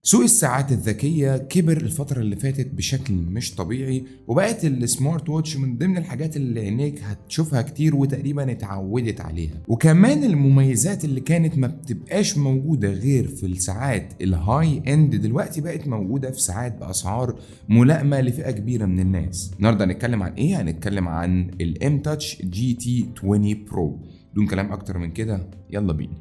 سوق الساعات الذكية كبر الفترة اللي فاتت بشكل مش طبيعي، وبقت ال smart watch من ضمن الحاجات اللي عينيك هتشوفها كتير وتقريبا اتعودت عليها. وكمان المميزات اللي كانت ما بتبقاش موجودة غير في الساعات ال high end دلوقتي بقت موجودة في ساعات بأسعار ملائمة لفئة كبيرة من الناس. النهاردة هنتكلم عن ايه؟ هنتكلم عن ال mTouch GT 20 Pro. بدون كلام اكتر من كده يلا بينا.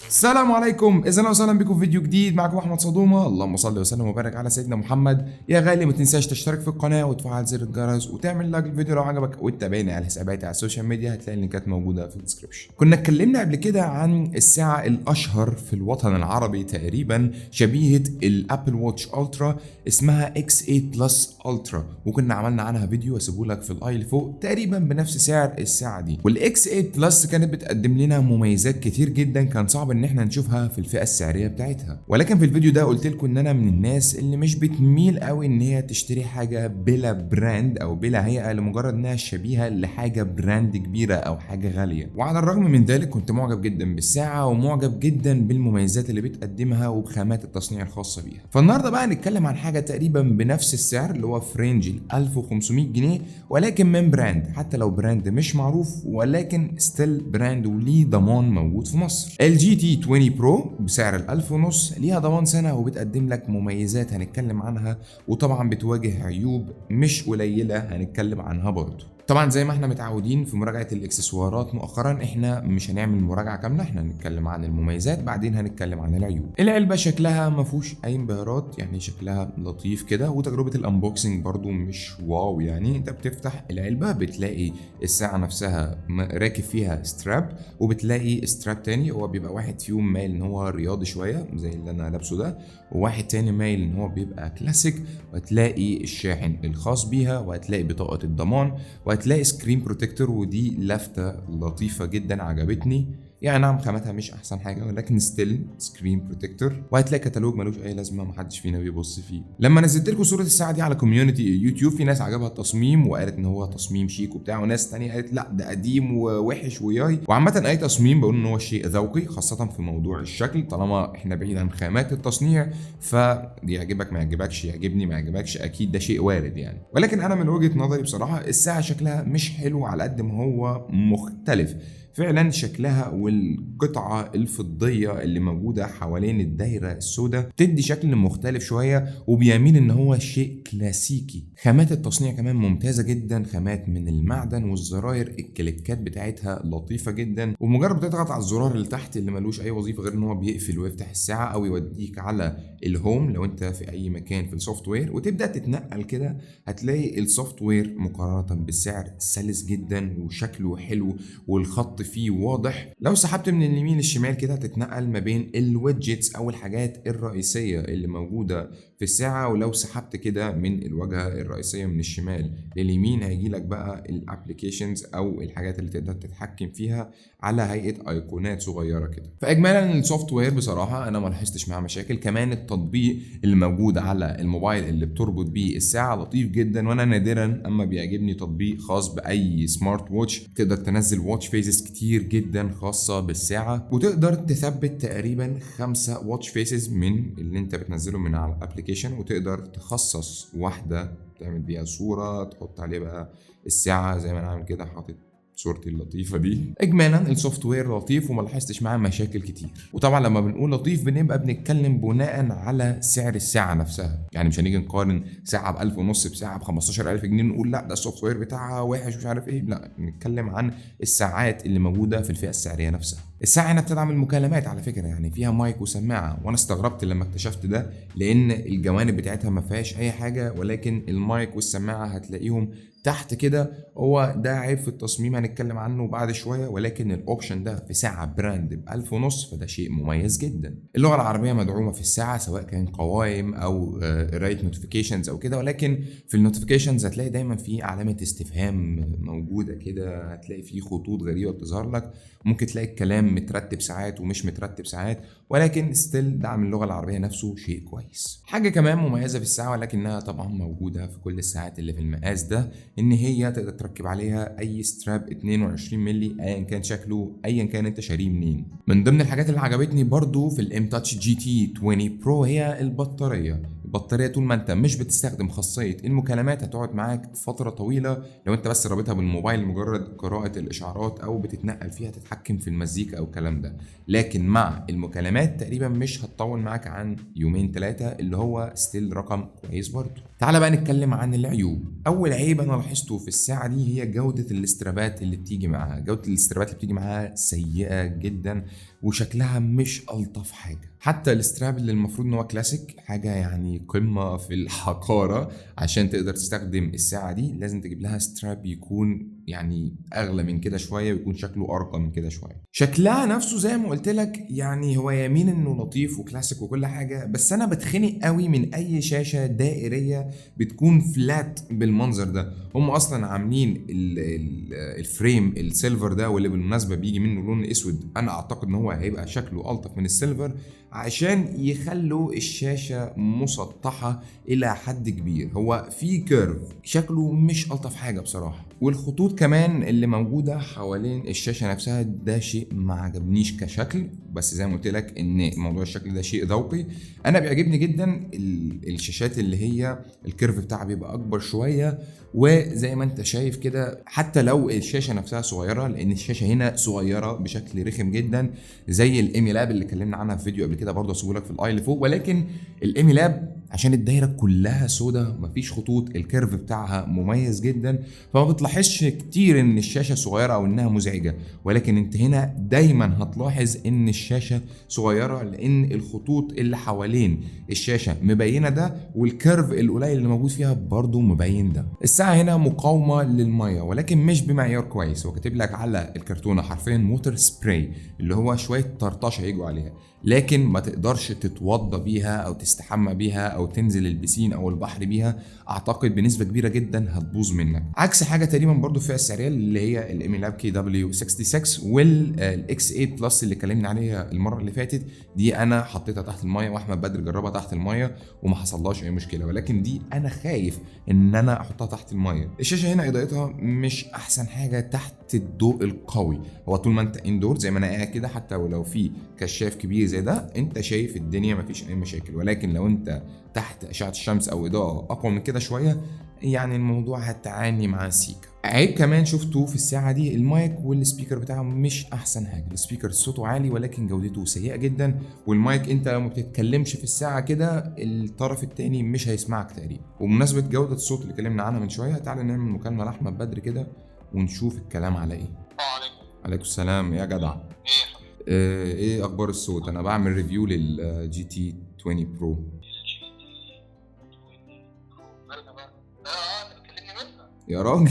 السلام عليكم، اذا وسهلا بكم في فيديو جديد. معكم احمد صدومه. اللهم صل وسلم وبارك على سيدنا محمد. يا غالي ما تنساش تشترك في القناة وتفعل زر الجرس وتعمل like للفيديو لو عجبك، وتتابعني على حساباتي على ال social media، هتلاقي اللينكات موجودة في ال description. كنا اتكلمنا قبل كده عن الساعة الاشهر في الوطن العربي تقريبا، شبيهه ال Apple Watch Ultra، اسمها X8 Plus Ultra، وكنا عملنا عنها فيديو اسيبه لك في ال i اللي فوق، تقريبا بنفس سعر الساعة دي. وال X8 Plus كانت بتقدم لنا مميزات كتير جدا كان صعب ان احنا نشوفها في الفئة السعرية بتاعتها. ولكن في الفيديو ده قلت لكم ان انا من الناس اللي مش بتميل قوي ان هي تشتري حاجة بلا brand او بلا هيئة لمجرد انها شبيهه لحاجة brand كبيرة او حاجة غاليه. وعلى الرغم من ذلك كنت معجب جدا بالساعة ومعجب جدا بالمميزات اللي بتقدمها وبخامات التصنيع الخاصة بيها. فالنهارده بقى هنتكلم عن حاجة تقريبا بنفس السعر اللي هو في range ال 1500 جنيه، ولكن من brand، حتى لو brand مش معروف ولكن still brand وليه ضمان موجود في مصر. ال GT 20 Pro بسعر ال 1500 ليها ضمان سنة وبتقدم لك مميزات هنتكلم عنها، وطبعا بتواجه عيوب مش قليله هنتكلم عنها برضه. طبعا زي ما احنا متعودين في مراجعه الاكسسوارات مؤخرا، احنا مش هنعمل مراجعه كامله، احنا هنتكلم عن المميزات بعدين هنتكلم عن العيوب. العلبة شكلها ما فيهوش اي انبهارات، يعني شكلها لطيف كده، وتجربه ال unboxing برضو مش wow. يعني انت بتفتح العلبة بتلاقي الساعة نفسها راكب فيها strap، وبتلاقي strap تاني، هو بيبقى واحد فيهم مايل ان هو رياضي شوية زي اللي انا لابسه ده، وواحد تاني مايل ان هو بيبقى كلاسيك. وهتلاقي الشاحن الخاص بيها، وهتلاقي بطاقة الضمان، وهتلاقي screen protector، ودي لفتة لطيفة جدا عجبتني. يعني نعم خامتها مش احسن حاجة ولكن still screen protector. وهتلاقي كتالوج ملوش اي لازمه، محدش فينا بيبص فيه. لما نزلت لكم صوره الساعة دي على community يوتيوب، في ناس عجبها التصميم وقالت ان هو تصميم شيك وبتاع، وناس تانية قالت لا ده قديم ووحش وياي. وعامة اي تصميم بقول ان هو شيء ذوقي، خاصة في موضوع الشكل، طالما احنا بعيد عن خامات التصنيع، فيعجبك ما يعجبكش، يعجبني ما يعجبكش، اكيد ده شيء وارد يعني. ولكن انا من وجهه نظري بصراحة الساعة شكلها مش حلو على قد ما هو مختلف فعلا. شكلها والقطعة الفضية اللي موجودة حوالين الدايرة السوداء تدي شكل مختلف شوية وبيميل ان هو شيء كلاسيكي. خامات التصنيع كمان ممتازة جدا، خامات من المعدن، والزراير الكليكات بتاعتها لطيفة جدا، ومجرد تضغط على الزرار اللي تحت اللي ملوش اي وظيفة غير ان هو بيقفل ويفتح الساعة او يوديك على ال home لو انت في اي مكان في ال software، وتبدأ تتنقل كده، هتلاقي ال software مقارنة بالسعر سلس جدا وشكله حلو والخط فيه واضح. لو سحبت من اليمين للشمال كده هتتنقل ما بين ال widgets او الحاجات الرئيسية اللي موجودة في الساعة، ولو سحبت كده من الواجهة الرئيسية من الشمال لليمين هيجي لك بقى ال applications او الحاجات اللي تقدر تتحكم فيها على هيئة ايقونات صغيرة كده. فاجمالا ال software بصراحة انا ما لاحظتش معاه مشاكل. كمان التطبيق اللي موجود على الموبايل اللي بتربط بيه الساعة لطيف جدا، وانا نادرا اما بيعجبني تطبيق خاص باي smart watch. تقدر تنزل watch faces كتير جدا خاصة بالساعة، وتقدر تثبت تقريبا 5 watch faces من اللي انت بتنزله من على ال application، وتقدر تخصص واحدة تعمل بيها صوره تحط عليه بقى الساعة زي ما انا عامل كده، حاطط صورتي اللطيفة دي. اجمالا ال software لطيف وما لاحظتش معاه مشاكل كتير. وطبعا لما بنقول لطيف بنبقى بنتكلم بناء على سعر الساعة نفسها، يعني مش هنيجي نقارن ساعة ب 1500 بساعة ب 15000 جنيه نقول لا ده ال software بتاعها وحش ومش عارف ايه. لا، نتكلم عن الساعات اللي موجودة في الفئة السعرية نفسها. الساعة هنا بتدعم المكالمات على فكره، يعني فيها مايك وسماعه، وانا استغربت لما اكتشفت ده لان الجوانب بتاعتها ما فيهاش اي حاجة، ولكن المايك والسماعه هتلاقيهم تحت كده. هو ده عيب في التصميم هنتكلم عنه بعد شويه، ولكن ال option ده في ساعة brand ب 1500 فده شيء مميز جدا. اللغة العربية مدعومة في الساعة سواء كان قوائم او قرايه notifications او كده، ولكن في ال notifications هتلاقي دايما في علامة استفهام موجودة كده، هتلاقي في خطوط غريبة بتظهر لك، ممكن تلاقي الكلام الكلام مترتب ساعات ومش مترتب ساعات، ولكن still دعم اللغة العربية نفسه شيء كويس. حاجة كمان مميزة في الساعة ولكنها طبعا موجودة في كل الساعات اللي في المقاس ده، ان هي تقدر تركب عليها اي strap 22 مللي ايا كان شكله، ايا كان انت شاريه منين. من ضمن الحاجات اللي عجبتني برضو في ال mTouch GT 20 Pro هي البطاريه. البطارية طول ما انت مش بتستخدم خاصية المكالمات هتقعد معاك فترة طويله، لو انت بس رابطها بالموبايل مجرد قراءة الاشعارات او بتتنقل فيها تتحكم في المزيكا او الكلام ده، لكن مع المكالمات تقريبا مش هتطول معاك عن يومين ثلاثه، اللي هو still رقم كويس برضو. تعال بقى نتكلم عن العيوب. اول عيب انا لاحظته في الساعة دي هي جوده ال strap ات اللي بتيجي معاها. جوده ال strap ات اللي بتيجي معاها سيئه جدا وشكلها مش الطف حاجه. حتى ال strap اللي المفروض ان هو كلاسيك، حاجة يعني قمة في الحقاره، عشان تقدر تستخدم الساعة دي لازم تجيب لها strap يكون يعني اغلى من كده شوية ويكون شكله ارقى من كده شويه. شكلها نفسه زي ما قلت لك يعني هو يمين انه لطيف وكلاسيك وكل حاجه، بس انا بتخنق قوي من اي شاشة دائريه بتكون flat بالمنظر ده. هم اصلا عاملين ال frame ال silver ده، واللي بالمناسبة بيجي منه لون اسود، انا اعتقد ان هو هيبقى شكله الطف من ال silver، عشان يخلوا الشاشة مسطحة الى حد كبير. هو في curve شكله مش الطف حاجة بصراحه، والخطوط كمان اللي موجودة حوالين الشاشة نفسها ده شيء ما عجبنيش كشكل. بس زي ما قلت لك ان موضوع الشكل ده شيء ذوقي. انا بيعجبني جدا الشاشات اللي هي ال curve بتاعها بيبقى اكبر شويه، وزي ما انت شايف كده حتى لو الشاشة نفسها صغيره، لان الشاشة هنا صغيرة بشكل رخم جدا زي ال Imilab اللي اتكلمنا عنها في فيديو قبل كده، برضه هسيبه لك في ال i اللي فوق. ولكن ال Imilab عشان الدايرة كلها سودا مفيش خطوط، ال curve بتاعها مميز جدا، فما بتلاحظش كتير ان الشاشة صغيرة او انها مزعجه. ولكن انت هنا دايما هتلاحظ ان الشاشة صغيرة لان الخطوط اللي حوالين الشاشة مبينة ده، وال curve القليل اللي موجود فيها برضو مبين ده. الساعة هنا مقاومة للمية ولكن مش بمعيار كويس، هو كاتب لك على الكرتونه حرفيا water spray اللي هو شوية طرطشه يجوا عليها، لكن ما تقدرش تتوضى بيها او تستحمى بيها او تنزل البسين او البحر بيها، اعتقد بنسبة كبيرة جدا هتبوظ منك. عكس حاجة تقريبا برضو فيها السعرية اللي هي ال Imilab KW 66 وال X8 Plus اللي اتكلمنا عليها المرة اللي فاتت، دي انا حطيتها تحت المية واحمد بدر جربها تحت المية وما حصلهاش اي مشكله، ولكن دي انا خايف ان انا احطها تحت المية. الشاشة هنا اضاءتها مش احسن حاجة تحت الضوء القوي، هو طول ما انت indoor زي ما انا قاعد كده حتى ولو في كشاف كبير زي ده انت شايف الدنيا مفيش اي مشاكل، ولكن لو انت تحت اشعه الشمس او اضاءه اقوى من كده شوية يعني الموضوع هتعاني مع سيكا. عيب كمان شفته في الساعة دي ال mic وال speaker بتاعه مش احسن حاجه، ال speaker صوته عالي ولكن جودته سيئه جدا، والمايك انت لو ما بتتكلمش في الساعة كده الطرف التاني مش هيسمعك تقريبا. وبمناسبة جوده الصوت اللي اتكلمنا عنها من شوية، تعالى نعمل مكالمة لاحمد بدر كده ونشوف الكلام على ايه. السلام عليكم. عليكم السلام يا جدع. ايه يا حبيبي؟ ايه اخبار الصوت؟ انا بعمل review لل GT 20 Pro. ال GT 20 Pro مالها بقى؟ اه انت بتكلمني منها. يا راجل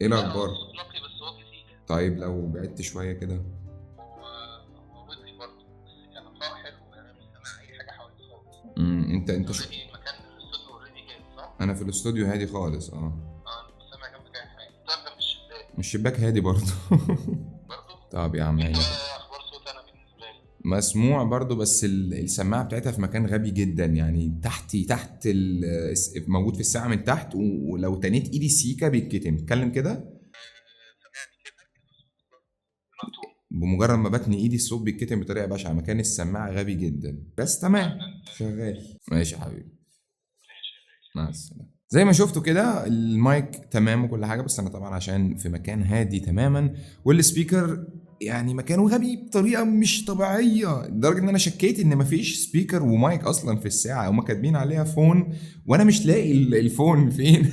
ايه لا هو الاخبار؟ الصوت نقي بس واطي سيكا. طيب لو بعدت شوية كده. هو ودني برضه، بس كان حلو يعني، مش سامع اي حاجة حواليك خالص. انت شو؟ already مكان الاستوديو already هادي صح؟ انا في الاستوديو هادي خالص. اه انا سامع جنبك اي حاجه. طيب جنب الشباك. مش الشباك هادي برضه. برضه؟ طب يا عم انت عينك. بقى اخبار صوت انا بالنسبة لي مسموع برضو، بس السماعة بتاعتها في مكان غبي جدا، يعني تحت موجود في الساعة من تحت، ولو تنيت ايدي سيكا بيتكتم. اتكلم كده. سامعني كده مكتوب. بمجرد ما بتني ايدي الصوت بيتكتم بطريقة بشعة، مكان السماعة غبي جدا، بس تمام شغال. ماشي يا حبيبي، مع السلامة. زي ما شفتوا كده المايك تمام وكل حاجه، بس انا طبعا عشان في مكان هادي تماما، وال speaker يعني مكانه غبي بطريقة مش طبيعية، لدرجة ان انا شكيت ان مفيش speaker و mic اصلا في الساعة، هما كاتبين عليها phone وانا مش لاقي ال phone فين.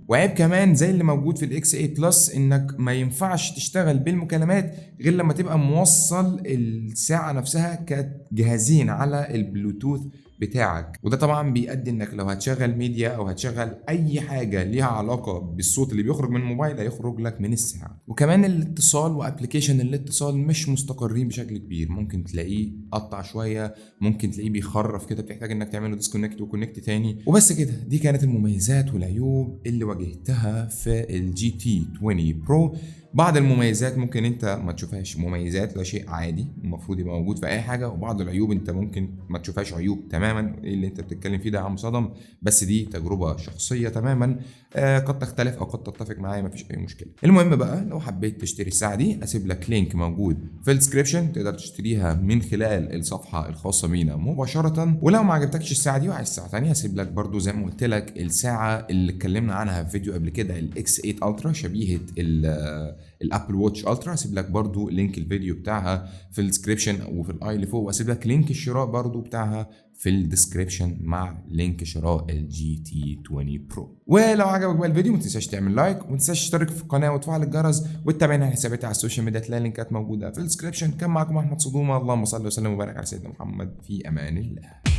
وعيب كمان زي اللي موجود في ال X8 Plus، انك ما ينفعش تشتغل بالمكالمات غير لما تبقى موصل الساعة نفسها كجهازين على البلوتوث بتاعك، وده طبعا بيؤدي انك لو هتشغل ميديا او هتشغل اي حاجة ليها علاقة بالصوت اللي بيخرج من الموبايل هيخرج لك من الساعة. وكمان الاتصال و application الاتصال مش مستقرين بشكل كبير، ممكن تلاقيه قطع شوية، ممكن تلاقيه بيخرف كده، بتحتاج انك تعمله disconnect و connect تاني. وبس كده، دي كانت المميزات والعيوب اللي واجهتها في ال GT 20 Pro. بعض المميزات ممكن انت ما تشوفهاش مميزات، ده شيء عادي المفروض يبقى موجود في اي حاجه، وبعض العيوب انت ممكن ما تشوفهاش عيوب تماما. ايه اللي انت بتتكلم فيه ده يا عم صدم؟ بس دي تجربه شخصية تماما، قد تختلف او قد تتفق معايا، مفيش اي مشكلة. المهم بقى لو حبيت تشتري الساعة دي اسيب لك link موجود في ال description، تقدر تشتريها من خلال الصفحة الخاصة بينا مباشره. ولو ما عجبتكش الساعة دي وعايز ساعة ثانية، اسيب لك برضو زي ما قلت لك الساعة اللي اتكلمنا عنها في فيديو قبل كده، ال X8 Ultra، شبيهه ال Apple Watch Ultra. هسيب لك برضو link الفيديو بتاعها في ال description وفي ال i اللي فوق، واسيب لك link الشراء برضو بتاعها في ال description مع link شراء ال GT 20 Pro. ولو عجبك بقى الفيديو ما تنساش تعمل like، وما تنساش تشترك في القناة وتفعل الجرس، وتتابعنا على حساباتي على ال social media، تلاقي اللينكات موجودة في ال description. كان معكم احمد صدومه، اللهم صل وسلم وبارك على سيدنا محمد، في امان الله.